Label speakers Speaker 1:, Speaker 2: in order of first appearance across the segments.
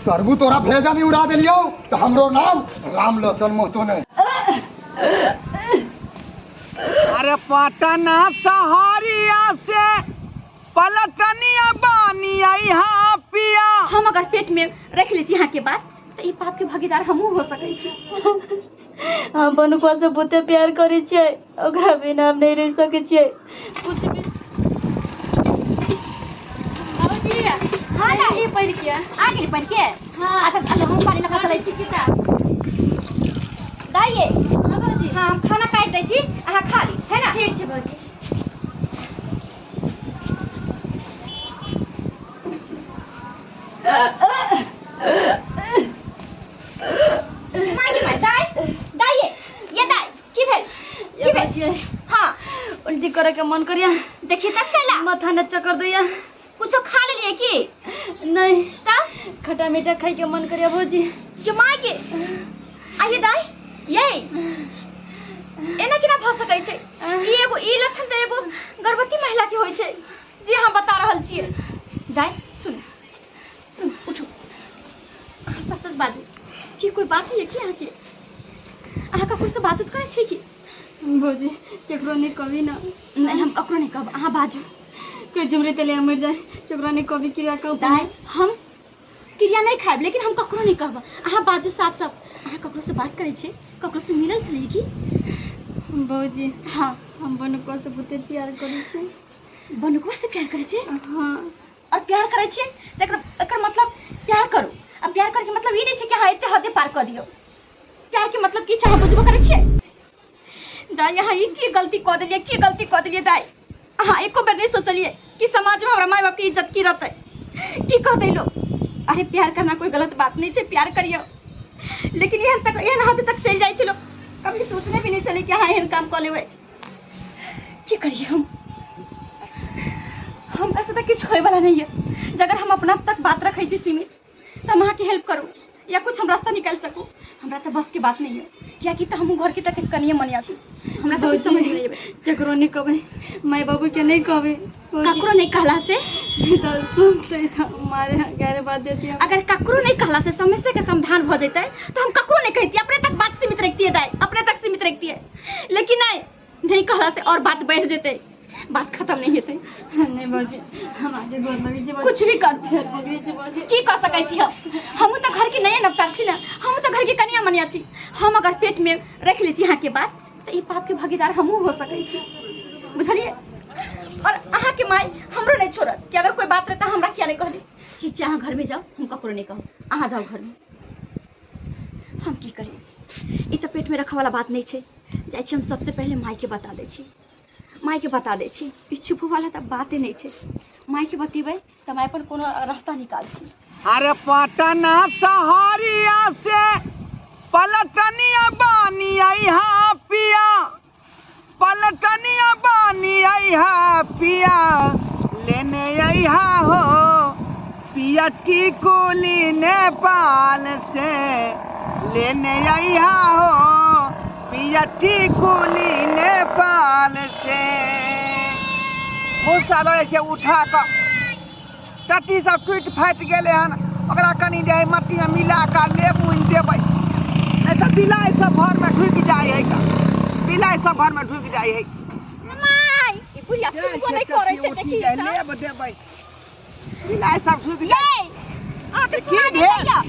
Speaker 1: सरबू तोरा भेजा नहीं उड़ा देलियो तो हमरो नाम रामलोचन महतो ने।
Speaker 2: अरे पटना सहरिया से पलटनिया बानी आई हाँ पिया।
Speaker 3: हम अगर पेट में रख ली छी अहाँ के बात तो ई पाप के भागीदार हमहूँ हो सकै छी।
Speaker 4: हम बनुकवा से बहुते प्यार करै छियै, ओकरा बिना हम नहीं रह सकै छियै। कुछ भी
Speaker 3: भौजी, हाँ ना
Speaker 4: ई पढ़ के
Speaker 3: आ गेली पढ़ के।
Speaker 4: हाँ।
Speaker 3: अच्छा अच्छा हम पानी लगा चलै छी किताब। दाइये।
Speaker 4: हाँ भौजी।
Speaker 3: हाँ हम खाना काटि दै छी, अहाँ खा ली है ना।
Speaker 4: ठीक छै भौजी।
Speaker 3: माय गे माय, दाइ दाइये ये दाइ की भेल की भेल? हाँ
Speaker 4: उल्टी करे के मन करिया।
Speaker 3: देखी तक कैला
Speaker 4: माथा ने चक्कर दैया।
Speaker 3: कुछो खा लेलिए की?
Speaker 4: नहीं।
Speaker 3: तब
Speaker 4: खट्टा मीठा खाई के मन करिया भौजी।
Speaker 3: जो माय गे आइए दाइ ये एना केना भऽ सकै छै? ई एगो ई लक्षण तऽ एगो गर्भवती महिला के होइ छै जे अहाँ बता रहल छियै। दाइ सुन सुन उठू, अहाँ सच सच बाजू की कोई बात है की अहाँके? अहाँ ककरो से बात करै छी की?
Speaker 4: भौजी केकरो नहीं कभी ना।
Speaker 3: नहीं हम ककरो नहीं कहब, अहाँ बाजू।
Speaker 4: कोई झुमरी तले मर जाए केकरो नहीं कभी क्रिया कहब।
Speaker 3: दाइ हम क्रिया नहीं खायब लेकिन हम ककरो नहीं कहब, अहाँ बाजू साफ साफ। अहाँ ककरो से बात करै छी, ककरो से मिलल छलियै की?
Speaker 4: भौजी
Speaker 3: हाँ
Speaker 4: हम बनुकवा से बहुते प्यार करै छी।
Speaker 3: बनुकवा से प्यार करै छी?
Speaker 4: हाँ।
Speaker 3: और प्यार करै छियै तऽ एकर मतलब प्यार करू। आ प्यार करके मतलब ई नहीं छै कि अहाँ एते हदे पार कऽ दियौ। प्यार के मतलब की छै अहाँ बुझबो करै छियै? दाइ अहाँ ई की गलती कऽ देलियै, की गलती कऽ देलियै दाइ? अहाँ एको बेर नहीं सोचलियै कि समाज में हमरा माय बाप के इज्जत की रहतै, की कहतै लोग? अरे प्यार करना कोई गलत बात नहीं छै, प्यार करियौ, लेकिन एहन तक एहन हद तक चलि जाइ छै लोग, कभी सोचने भी नहीं चले कि अहाँ एहन काम कऽ लेबै। की करियै हम? हमरा से तऽ किछु होयवला नहीं है। अगर हम अपना तक बात रखै छी सीमित तऽ हम अहाँके हेल्प करू या कुछ हम रास्ता निकालि सकू। हमरा तऽ बस के बात नहीं है, कियाकि तऽ हमहूँ घरके तक कनिए मनिया छी, हमरा तऽ कुछ समझ नहीं आबै।
Speaker 4: केकरो नहीं कहबै, माय बाबू के नहीं कहबै।
Speaker 3: ककरो नहीं कहला से
Speaker 4: तऽ सुनते तऽ मारे गैर बात देती।
Speaker 3: अगर ककरो नहीं कहला से समस्या के समाधान भऽ जेतै तऽ हम ककरो नहीं कहती, अपने तक बात सीमित रखती है दाई, अपने तक सीमित रखती है। लेकिन नहीं नहीं कहला से और बात बढ़ जेतै, बात खत्म नहीं हेतै।
Speaker 4: नहीं भौजी हम आगे गोर लगै छी।
Speaker 3: कुछ भी कर
Speaker 4: फेर पकड़ै छी भौजी।
Speaker 3: की कऽ सकै छी हम? हमहूँ तऽ घरके नये नवतार छी ने, हमहूँ तऽ घरके कनिया मनिया छी। हम अगर पेट में रख लै छी अहाँके बात तऽ ई पाप के भागीदार हमहूँ हो सकै छी, बुझलियै? और अहाँके माय हमरो नहीं छोड़त कि अगर कोई बात रहता हमरा किया नहीं कहली। ठीक छै अहाँ घरमे जाउ, हम ककरो नहीं कहब, अहाँ जाउ घरमे। हम की करी, ई तऽ पेटमे रखऽवला बात नहीं छै। जाइ छी हम सबसे पहिले मायके बता दै छी, मायके बता दै छी। ई छुपऽवला तऽ बाते नहीं छै, मायके बतेबै तऽ माय अपन कोनो रास्ता निकालथिन।
Speaker 2: अरे पटना सहरिया से पलटनिया बानी आई हाँ पिया, पलटनिया बानी आई हाँ पिया, लेने आई हाँ हो पिया टिकुली नेपाल से, लेने आई हाँ हो पिया टिकुली नेपाल से। मूसा लऽ छै उठा कऽ टट्टी सब टूटि फाटि गेलै हन, ओकरा कनि जे है मट्टीमे मिला कऽ लेब उनि देबै, नहि तऽ बिलाइ सब घरमे ढुकि जाइ है का, बिलाइ सब घरमे ढुकि जाइ है।
Speaker 3: माय, ई बुढ़िया सुनबो नहि करै छै, देखी तऽ।
Speaker 2: लेब देबै, बिलाइ सब ढुकि जाइ।
Speaker 3: यै, अहाँके
Speaker 2: की
Speaker 3: सुना नहि
Speaker 2: भेल?
Speaker 3: दैया।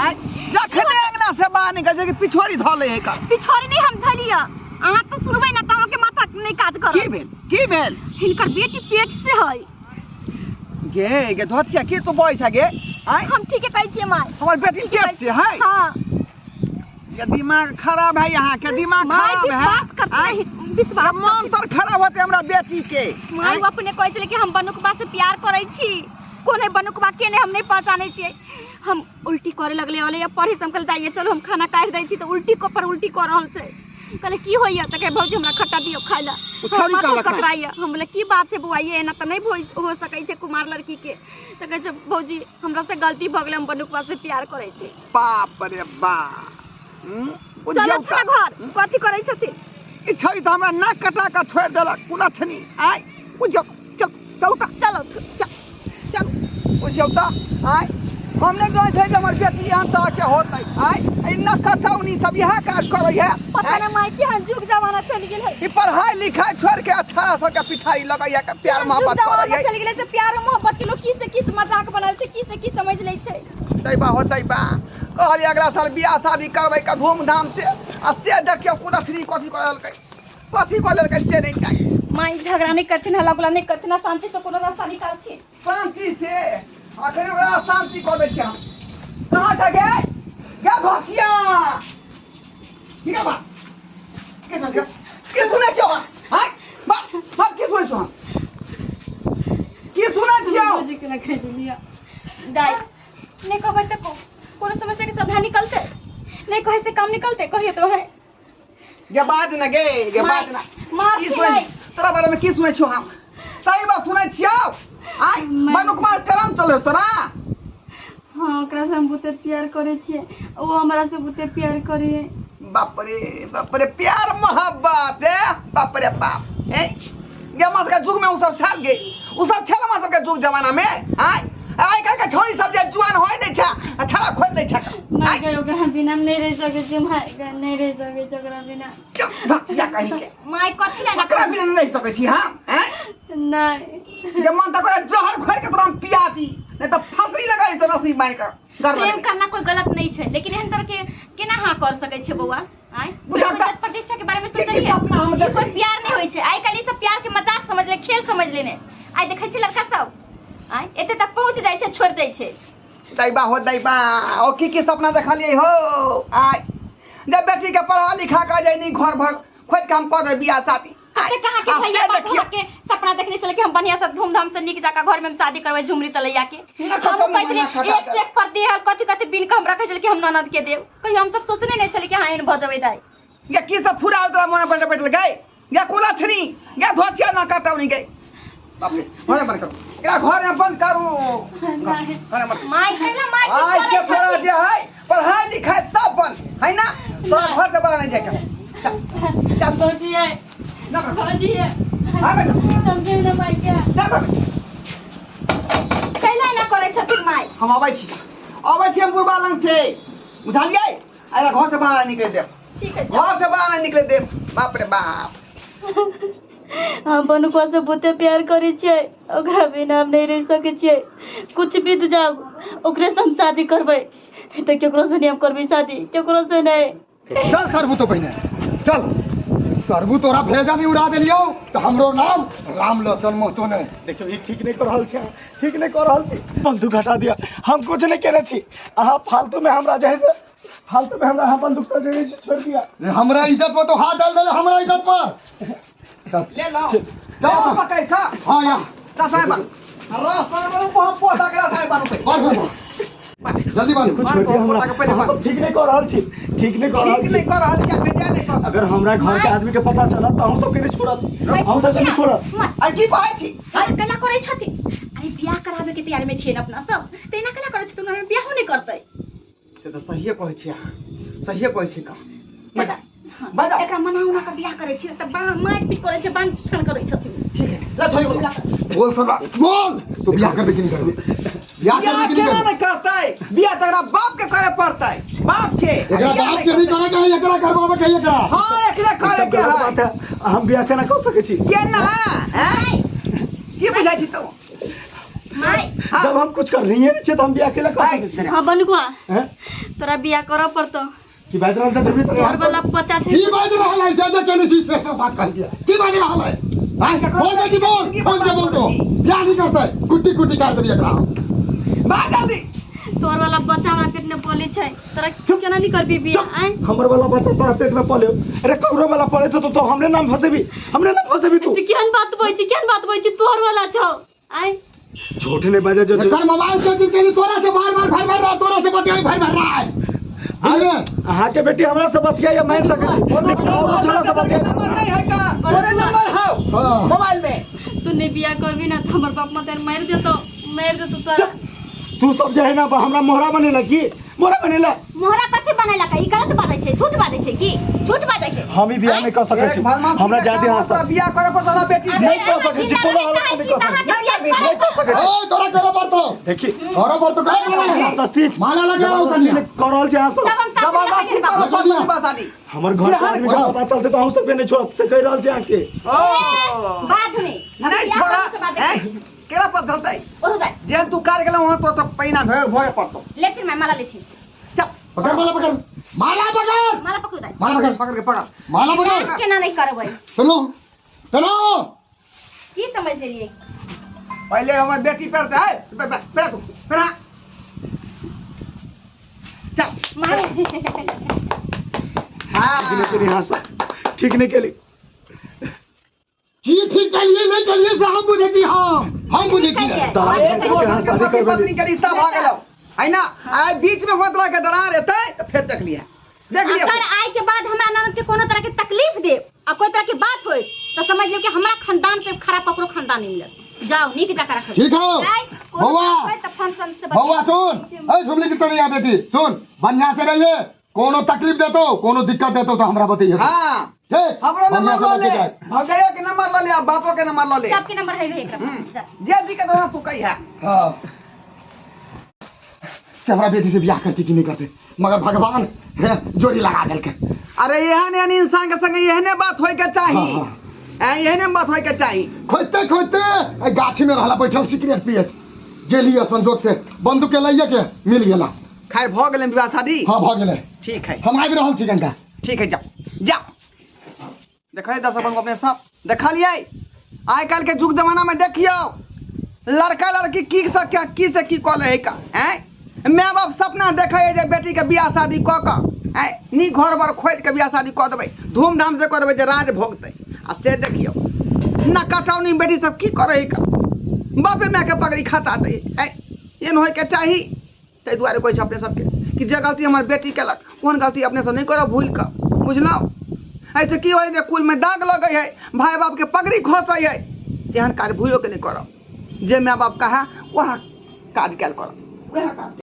Speaker 2: आइ, जखने अंगना से बाहर निकल छै कि पिछोड़ी धऽ लै है का।
Speaker 3: पिछोड़ी नहि हम धलियै, अहाँ तऽ सुनबै ने तऽ अहाँके माथा नहि काज करत।
Speaker 2: की भेल, की भेल?
Speaker 3: हिनकर बेटी पेट से है।
Speaker 2: गे गे धोतिया की तू बजै छ गे? आँय?
Speaker 3: हम ठीके कहै छियै माय।
Speaker 2: हमर बेटी
Speaker 3: ठीके
Speaker 2: पेट
Speaker 3: कहै
Speaker 2: से है?
Speaker 3: हाँ।
Speaker 2: ये दिमाग खराब है यहाँ के, दिमाग
Speaker 3: माय
Speaker 2: खराब है।
Speaker 3: विश्वास करते
Speaker 2: आँय?
Speaker 3: नहीं, विश्वास
Speaker 2: मन
Speaker 3: करते
Speaker 2: तर खराब होते हमरा बेटी के।
Speaker 3: माय
Speaker 2: आँय?
Speaker 3: ओ अपने कहै छलै कि हम बनुकबा से प्यार करै छी, कोन है बनुकबा के नहीं हम नहीं पहचानै छियै। हम उल्टी करे लगले होले या पढ़े से हम कहलियै दाइ चलो हम खाना काटि दै छी, तऽ उल्टी को पर उल्टी कऽ रहल छै। कहले की होइया? तऽ कहै भौजी हमरा खट्टा दियौ खाइ लए।
Speaker 2: ओ छौड़ी
Speaker 3: माथा
Speaker 2: कहलक हँ।
Speaker 3: चकराइया। हम बोले की बात छै बौआ, ये एना तऽ नहि हो सकै छै कुमार लड़की के। तऽ कहै छै भौजी हमरा से गलती भऽ गेलै, हम बनुकबा से प्यार करै छी।
Speaker 2: बाप रे बाप।
Speaker 3: चलऽ
Speaker 2: बुझियौ
Speaker 3: ने घर, कथी करै छथिन?
Speaker 2: ई छौड़ी तऽ हमरा नाक कटा कऽ छोड़ि देलक कोना छनी। आँय बुझियौ, चल चलू तऽ।
Speaker 3: चलो
Speaker 2: चल, चल बुझियौ तऽ। आँय हम नहीं जानै छै जे हमर बेटी एहन तरह के होतै। आय ई नखटौनी सब इएह काज करै है।
Speaker 3: पता नहीं माई केहन जुग जमाना चलि गेल है।
Speaker 2: ई पढ़ाई लिखाई छोड़ के अठारह सौ के पिछाड़ी लगैया के प्यार मोहब्बत
Speaker 3: जमाना
Speaker 2: करै है।
Speaker 3: चलि गेलै से प्यार मोहब्बत के लोग की से की मजाक बनल छै, की से की समझ लै छै।
Speaker 2: दैबा हो दैबा, कहलियै अगला साल बियाह शादी करबै के धूमधाम से, आ से देखियौ कुदथरी कथी कऽ लेलकै, कथी कऽ लेलकै से नहि जानि।
Speaker 3: माई झगड़ा नहीं करथिन, हल्ला गुल्ला नहीं करथिन, आ शांति से कोनो रास्ता निकालथिन।
Speaker 2: शांति से अखन ओकरा शांति कऽ दै छियै हम। कहाँ छै गे? गे भसिया, की करबा? की सुनै छियौ? की सुनै छियौ अहाँ? आँय? बा, बात की सुनै छियौ अहाँ? की सुनै छियौ?
Speaker 3: दाई नहीं कहबै तऽ कोनो समस्या के समाधान निकलतै? नहीं कहे से काम निकलतै? कहियो तो है।
Speaker 2: गे बाज न गे, गे बाज न।
Speaker 3: मार
Speaker 2: की सुनै? तोरा बारे में की सुनै छियौ हम? सही बात सुनै छियौ? आँय, मनु कुमार करम चलै तोरा?
Speaker 4: हाँ, ओकरा से हम बहुते प्यार करै छियै, ओ हमरा से बहुते प्यार करे।
Speaker 2: बाप रे बाप रे, प्यार मोहब्बत है, बाप रे बाप। ए गे हमरा सबके जुग में उ सब छल गे, उ सब छल हमरा सबके जुग जमाना में। आँय, आइ काल्हि के छोरी सब जे जुआन होइ नहि छै आ छड़ा खोलि लै छै।
Speaker 4: माय गे, ओकरा बिना हम नहीं रह सकै छियै। माय गे, नहीं रह सकै छियै ओकरा बिना।
Speaker 2: भक्तिया कहीं के
Speaker 3: माय कथी लए
Speaker 2: ओकरा बिना नहीं रह सकै छी हम? आँय
Speaker 4: नहीं
Speaker 2: जे मन तऽ करे जहर खोलि के तोरा हम पिया दी, नहीं तऽ फांसी लगा दी तोरा रस्सी बान्हि कऽ।
Speaker 3: प्रेम करना कोई गलत नहीं छै, लेकिन एहन तरह के केना हाँ कर सकै छै बौआ? आँय, इज्जत प्रतिष्ठा के बारे में सोचलियै?
Speaker 2: सपना हम
Speaker 3: ई कोई प्यार नहीं होइ छै। आइ काल्हि ई सब प्यार के मजाक समझ ले, खेल समझ लेने। आइ देखै छी लड़का सब आँय एते तक पहुँच जाइ छै, छोड़ि दै छै।
Speaker 2: दैबा हो दैबा, ओ की की सपना देखलियै हो। आइ जे बेटी के पढ़ा लिखा के जे नी घर भर खोजि के हम कऽ देबै बियाह शादी।
Speaker 3: अच्छा, कहाँ के भैया बाप के सपना देखने छलै कि हम बढ़िया से धूमधाम से नीक जाका घर में हम शादी करबै झुमरी तलैया के। हम कहै छलियै एक से एक पर देह कथी कथी बिन के हम रखै छलियै कि हम ननद के देब। कहियो हम सब सोचने नहि छलियै कि हाँ एहन भऽ जेबै दाइ।
Speaker 2: ये की सब फुरा तोरा मन पर बैठल गई? ये कोला छनी, ये धोचिया ना कटौनी गई। बाप रे, घरे बंद करू, एकरा घर में बंद करू। घरे बंद।
Speaker 3: माय कैला माय
Speaker 2: आइ से तोरा जे है पढ़ाई लिखाई सब बंद है ना, तोरा घर से बाहर नहीं जाए के। चल चल
Speaker 4: भौजी है,
Speaker 2: ना कर।
Speaker 4: भौजी है,
Speaker 2: हां बेटा
Speaker 4: समझे ना माय के।
Speaker 2: जा बेटा।
Speaker 3: कैला ना करै छथिन माय?
Speaker 2: हम अबै छी, अबै छी हम बुढ़बा लंग से, बुझलियै? आइ घर से बाहर निकले देब।
Speaker 3: ठीक है,
Speaker 2: घर से बाहर निकले देब। बाप रे बाप।
Speaker 4: हम बनुकवा से बहुते प्यार करै छियै, ओकरा बिना हम नहीं रह सकै छियै। कुछ बीत जाओ ओकरे से हम शादी करबै, तऽ केकरो से नहीं हम करबै शादी, केकरो से नहीं।
Speaker 1: चल सरबू तो पहिने चल, सरबू तोरा भेजा नहीं उड़ा देलियौ तऽ हमरो नाम राम लचन महतो नहीं।
Speaker 5: देखियौ ई ठीक नहीं कर रहल छै, ठीक नहीं कर रहल छी। बंदूक हटा दिया, हम कुछ नहीं केने छी। अहाँ फालतू में हमरा जे है से फालतू में हमरा अहाँ बंदूक से डरे छी, छोड़ दिया।
Speaker 1: हमरा इज्जत पर तो हाथ डाल देले, हमरा इज्जत पर।
Speaker 2: ले लो, चल पकड़ का।
Speaker 1: हां या
Speaker 2: रसाय बन, रसाय बन, बहुत पोता के रसाय बन।
Speaker 1: जल्दी बन।
Speaker 5: कुछ छोड़ दिया हमरा, हम ठीक नहीं कर रहल छी, ठीक नहीं कर रहल छी,
Speaker 2: ठीक नहीं कर रहल छी, बेजा नहीं कर।
Speaker 5: अगर हमरा घर के आदमी के पता चलत त हम सब के नहीं छोड़त, हम सब के नहीं छोड़त।
Speaker 2: आ की कहै छी?
Speaker 3: अरे केना करै छथि? अरे बियाह कराबे के तैयारी में छियै न अपना सब, त एना केना करै छथि? हमरा बियाहो नहीं करतै।
Speaker 2: से त सहिए कहै छी अहाँ, सहिए कहै छी का।
Speaker 3: बाजा एकरा मना उना के बियाह करै छी त मारि पीट करै छै, बान छान करै छथिन।
Speaker 2: ठीक है, ला छोड़ी बोल।
Speaker 1: बोल सरबा बोल, तू बियाह करबे कि नहीं करबे? बियाह करबे कि नहीं
Speaker 2: करबै? करतै बियाह त एकरा बाप के करे पड़तै, बाप के।
Speaker 1: एकरा बाप के नहीं करे के है, एकरा करबावे के है एकरा।
Speaker 2: हां, एकरा करे के है।
Speaker 5: हम बियाह केना क सकै छी?
Speaker 2: केना हैं? की बुझाइ छी तू?
Speaker 3: माय
Speaker 5: जब हम कुछ कर रही है नहीं त हम बियाह केला क सकै छी?
Speaker 4: हां बनुकवा, तोरा बियाह करऽ पड़तौ।
Speaker 5: की बाज रहल छै?
Speaker 4: घर वाला पता छै
Speaker 1: की बाज रहल है? जे जे केने छी से सब बात कहलियै। की बाज रहल है? हां बोल बेटी बोल, बोल जे बोल तो बियाह नहीं करतै, कुट्टी कुट्टी काट देबी एकरा।
Speaker 2: बाज जल्दी।
Speaker 4: तोर वाला बच्चा हमरा पेट में पले छै, तोरा केना नहीं करबी बियाह? आय
Speaker 5: हमर वाला बच्चा तोरा पेट में पले? अरे ककरो वाला पले तो हमरे नाम फसेबी, हमरे नाम फसेबी तू।
Speaker 4: केहन बात बोलै छी, केहन बात बोलै छी? तोहर वाला छौ। आय
Speaker 5: झूठ नहीं बाजे जो
Speaker 1: एकर मोबाइल से दिन के तोरा से बार बार भर भर रहा, तोरा से बतियाई भर भर रहा है।
Speaker 5: अरे अहाँ के बेटी हमरा से बतिया या मान सकै छी, लेकिन और छोरा से बतिया
Speaker 2: नंबर नहीं है का? तोरे नंबर हौ मोबाइल में।
Speaker 4: तू नहीं बियाह करबी ना त हमर बाप मतार मार देतो, मार देतो तोरा।
Speaker 5: तू सब जे है ना हमरा मोहरा बनेला की मोहरा बनेला
Speaker 3: मोहरा कथि बनेला का ई गलत बाजै छै झूठ बाजै छै की झूठ बाजै छै
Speaker 5: हम ही बियाह नहीं कर सकै छी हमरा जादे हां
Speaker 2: तोरा बियाह करे पर तोरा बेटी से
Speaker 5: नहीं कर सकै छी कोनो हालत में नहीं कर सकै नहीं कर सकै छी
Speaker 1: ए तोरा करे पड़तो
Speaker 5: देखी
Speaker 1: तोरा पर तो काहे माला
Speaker 5: जबरदस्ती
Speaker 1: माला लगाओ कन्या
Speaker 5: कर रहल छी अहाँ सब
Speaker 3: सब हम साथ
Speaker 2: जबरदस्ती करो पर विवाह शादी
Speaker 5: हमर घर के आदमी के पता चलते तो अहूँ सबके नहीं छोड़ से कह रहल छी अहाँके
Speaker 2: ओ
Speaker 3: बाद में
Speaker 2: नहीं छोड़ा हैं केरा पर चलतै
Speaker 3: और दाई
Speaker 2: जेहन तू कार्य गेलौ वहाँ तो तो पैना भोगे पड़तो
Speaker 3: लेथिन माय माला लेथिन
Speaker 2: चल
Speaker 1: पकड़ माला पकड़ माला पकड़
Speaker 3: माला पकड़ू दाई
Speaker 1: माला पकड़
Speaker 2: पकड़ के पकड़
Speaker 1: माला पकड़
Speaker 3: केना नहीं करबै
Speaker 1: चलो चलो
Speaker 3: की समझ लेलिए
Speaker 2: पहले हमर बेटी पहरते है पहर तू पहरा चल
Speaker 3: माय
Speaker 2: हाँ
Speaker 5: ठीक नहीं केली हाँ सब ठीक नहीं केली
Speaker 1: की ठीक करिए नहीं करिए से हम बुझे छी हम बुझे छी
Speaker 2: एक दोसर के पति पत्नी के रिश्ता भ गेलौ है ना आइ बीच में होत रह के दरार एतै तऽ फेर देख लिया देख लिया
Speaker 3: अगर आय के बाद हमरा ननद के कोनो तरह के तकलीफ दे आ कोई तरह के बात होय तो समझ लियो कि हमरा खानदान से खराब ककरो खानदान नहीं मिलत जाओ नीक जाकर रखो
Speaker 1: ठीक है बउआ बउआ सुन ए सुनली कि तोरी बेटी सुन बढ़िया से रहिए कोनो तकलीफ देतो कोनो दिक्कत देतो तो हमरा बतइए
Speaker 2: हां
Speaker 1: ठीक
Speaker 2: हमरो नंबर ल ले भौजाइयो के नंबर ल ले आ बापो के नंबर ल ले
Speaker 3: सबके नंबर है एकरा
Speaker 2: जे दिक्कत हो तू कहिया
Speaker 1: हां से हमरा बेटी से बियाह करती कि नहीं करते मगर भगवान जोड़ी लगा देलके
Speaker 2: अरे एहन एहन इंसान के संगे एहने बात होय के चाही एहने बात होय के चाही
Speaker 1: खोजते खोजते गाछी में रहला बैठल सिगरेट पियत गेली संजोग से बंदूक के लइए के मिल गेला
Speaker 2: खैर भ गेलै विवाह शादी
Speaker 1: हां भ गेलै
Speaker 2: ठीक है
Speaker 1: हम आबि रहल छी कनका
Speaker 2: ठीक है जाओ जाओ देखलिए दर्शक बंधु अपने सब देखलिए आइ काल्हि के युग जमाना में देखियो लड़का लड़की की से क्या की से की कऽ लै है का आँय my बाप सपना देखै है जे बेटी के बियाह शादी कऽ कऽ आँय नीक घर बर खोजि के बियाह शादी कऽ देबै धूमधाम से कऽ देबै जे राज भोगतै आ से देखियो ना कटौनी बेटी सब की करै है का बापे माय के पगड़ी खसा दै आँय एहन होइके चाही ताहि दुआरे कहै छै अपने सबके कि जे गलती हमर बेटी केलक ओहन गलती अपने से नहीं करब भूलि कऽ बुझलहुँ ऐसे की होइ जे कुल में दाग लगै है भाई बाप के पगड़ी खसै है एहन कार्य भूलो के नहीं करब जे my बाप कहे वएह काज कयल करब वएह काज।